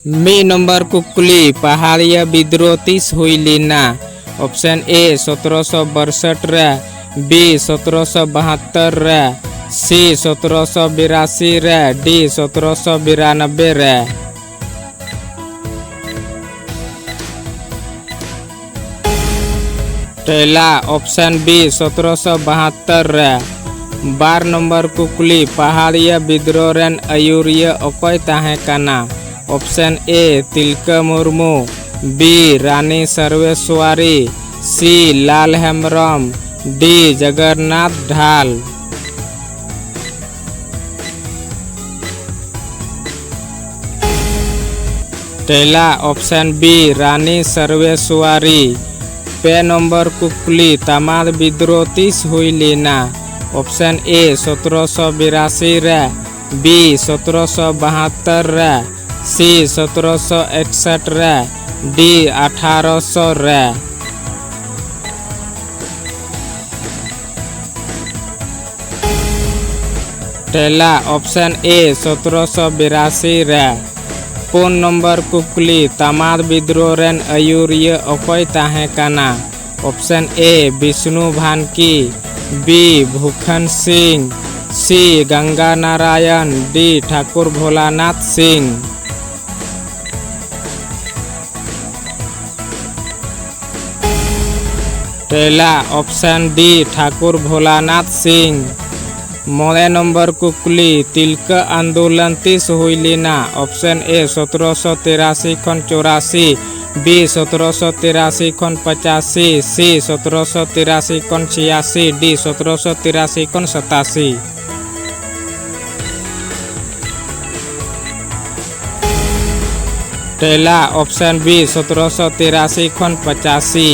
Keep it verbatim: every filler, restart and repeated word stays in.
ᱢᱤᱫ ᱱᱚᱢᱵᱚᱨ ᱠᱩᱠᱞᱤ, ᱯᱟᱦᱟᱲᱤᱭᱟᱹ ᱵᱤᱫᱽᱨᱳᱦ ᱛᱤᱥ ᱦᱩᱭ ᱞᱮᱱᱟ? ᱚᱯᱥᱮᱱ ᱮ, ᱥᱚᱛᱨᱚᱥᱚ ᱵᱟᱹᱨᱥᱟᱹᱴ ᱨᱮ, ᱵᱤ, ᱥᱚᱛᱨᱚᱥᱚ ᱵᱟᱦᱟᱛᱛᱚᱨ ᱨᱮ, ᱥᱤ, ᱥᱚᱛᱨᱚᱥᱚ ᱵᱤᱨᱟᱥᱤ ᱨᱮ, ᱰᱤ, ᱥᱚᱛᱨᱚᱥᱚ ᱵᱤᱨᱟᱱᱚᱵᱵᱮ ᱨᱮ᱾ ᱛᱮᱞᱟ, ᱚᱯᱥᱮᱱ ᱵᱤ, ᱥᱚᱛᱨᱚᱥᱚ ᱵᱟᱦᱟᱛᱛᱚᱨ ᱨᱮ᱾ ᱵᱟᱨ ᱱᱚᱢᱵᱚᱨ ᱠᱩᱠᱞᱤ, ᱯᱟᱦᱟᱲᱤᱭᱟᱹ ᱵᱤᱫᱽᱨᱳᱦ ᱨᱮᱱ ᱟᱹᱭᱩᱨᱤᱭᱟᱹ ᱚᱠᱚᱭ ᱛᱟᱦᱮᱸ ᱠᱟᱱᱟ? ᱚᱯᱥᱮᱱ ᱮ, ᱛᱤᱞᱠᱟᱹ ᱢᱩᱨᱢᱩ, ᱵᱤ, ᱨᱟᱱᱤ ᱥᱟᱨᱣᱮᱥᱣᱟᱨᱤ, ᱥᱤ, ᱞᱟᱞ ᱦᱮᱢᱵᱨᱚᱢ, ᱰᱤ, ᱡᱚᱜᱚᱱᱱᱟᱛᱷ ᱰᱷᱟᱞ᱾ ᱛᱮᱞᱟ, ᱚᱯᱥᱮᱱ ᱵᱤ, ᱨᱟᱱᱤ ᱥᱟᱨᱣᱮᱥᱣᱟᱨᱤ᱾ ᱯᱮ ᱱᱚᱢᱵᱚᱨ ᱠᱩᱠᱞᱤ, ᱛᱟᱢᱟᱫ ᱵᱤᱫᱽᱨᱳᱦ ᱛᱤᱥ ᱦᱩᱭ ᱞᱮᱱᱟ? ᱚᱯᱥᱮᱱ ᱮ, ᱥᱚᱛᱨᱚᱥᱚ ᱵᱤᱨᱟᱥᱤ ᱨᱮ, ᱵᱤ, ᱥᱚᱛᱨᱚᱥᱚ ᱵᱟᱦᱟᱛᱛᱚᱨ ᱨᱮ, ᱥᱤ, ᱥᱚᱛᱨᱚᱥᱚ ᱮᱠᱥᱚᱴ ᱨᱮ, ᱰᱤ, ᱟᱴᱷᱟᱨᱚᱥᱚ ᱨᱮ᱾ ᱛᱮᱞᱟ, ᱚᱯᱥᱮᱱ ᱮ, ᱥᱚᱛᱨᱚᱥᱚ ᱵᱤᱨᱟᱥᱤ ᱨᱮ᱾ ᱯᱩᱱ ᱱᱚᱢᱵᱚᱨ ᱠᱩᱠᱞᱤ, ᱛᱟᱢᱟᱫ ᱵᱤᱫᱽᱨᱳᱦ ᱨᱮᱱ ᱟᱹᱭᱩᱨᱤᱭᱟᱹ ᱚᱠᱚᱭ ᱛᱟᱦᱮᱸ ᱠᱟᱱᱟ? ᱚᱯᱥᱮᱱ ᱮ, ᱵᱤᱥᱱᱩ ᱵᱷᱟᱱᱠᱤ, ᱵᱤ, ᱵᱷᱩᱠᱷᱟᱱ ᱥᱤᱝ, ᱥᱤ, ᱜᱟᱝᱜᱟ ᱱᱟᱨᱟᱭᱚᱱ, ᱰᱤ, ᱴᱷᱟᱠᱩᱨ ᱵᱷᱳᱞᱟᱱᱟᱛᱷ ᱥᱤᱝ᱾ ᱛᱮᱞᱟ, ᱚᱯᱥᱮᱱ ᱰᱤ, ᱴᱷᱟᱠᱩᱨ ᱵᱷᱳᱞᱟᱱᱟᱛᱷ ᱥᱤᱝ᱾ ᱢᱚᱬᱮ ᱱᱚᱢᱵᱚᱨ ᱠᱩᱠᱞᱤ, ᱛᱤᱞᱠᱟᱹ ᱟᱱᱫᱳᱞᱚᱱ ᱛᱤᱥ ᱦᱩᱭ ᱞᱮᱱᱟ? ᱚᱯᱥᱮᱱ ᱮ, ᱥᱚᱛᱨᱚᱥᱚ ᱛᱤᱨᱟᱥᱤ ᱠᱷᱚᱱ ᱪᱚᱨᱟᱥᱤ, ᱵᱤ, ᱥᱚᱛᱨᱚᱥᱚ ᱛᱤᱨᱟᱥᱤ ᱠᱷᱚᱱ ᱯᱚᱪᱟᱥᱤ, ᱥᱤ, ᱥᱚᱛᱨᱚᱥᱚ ᱛᱤᱨᱟᱥᱤ ᱠᱷᱚᱱ ᱪᱷᱤᱭᱟᱥᱤ, ᱰᱤ, ᱥᱚᱛᱨᱚᱥᱚ ᱛᱤᱨᱟᱥᱤ ᱠᱷᱚᱱ ᱥᱟᱛᱟᱥᱤ᱾ ᱛᱮᱞᱟ, ᱚᱯᱥᱮᱱ ᱵᱤ, ᱥᱚᱛᱨᱚᱥᱚ ᱛᱤᱨᱟᱥᱤ ᱠᱷᱚᱱ ᱯᱚᱪᱟᱥᱤ᱾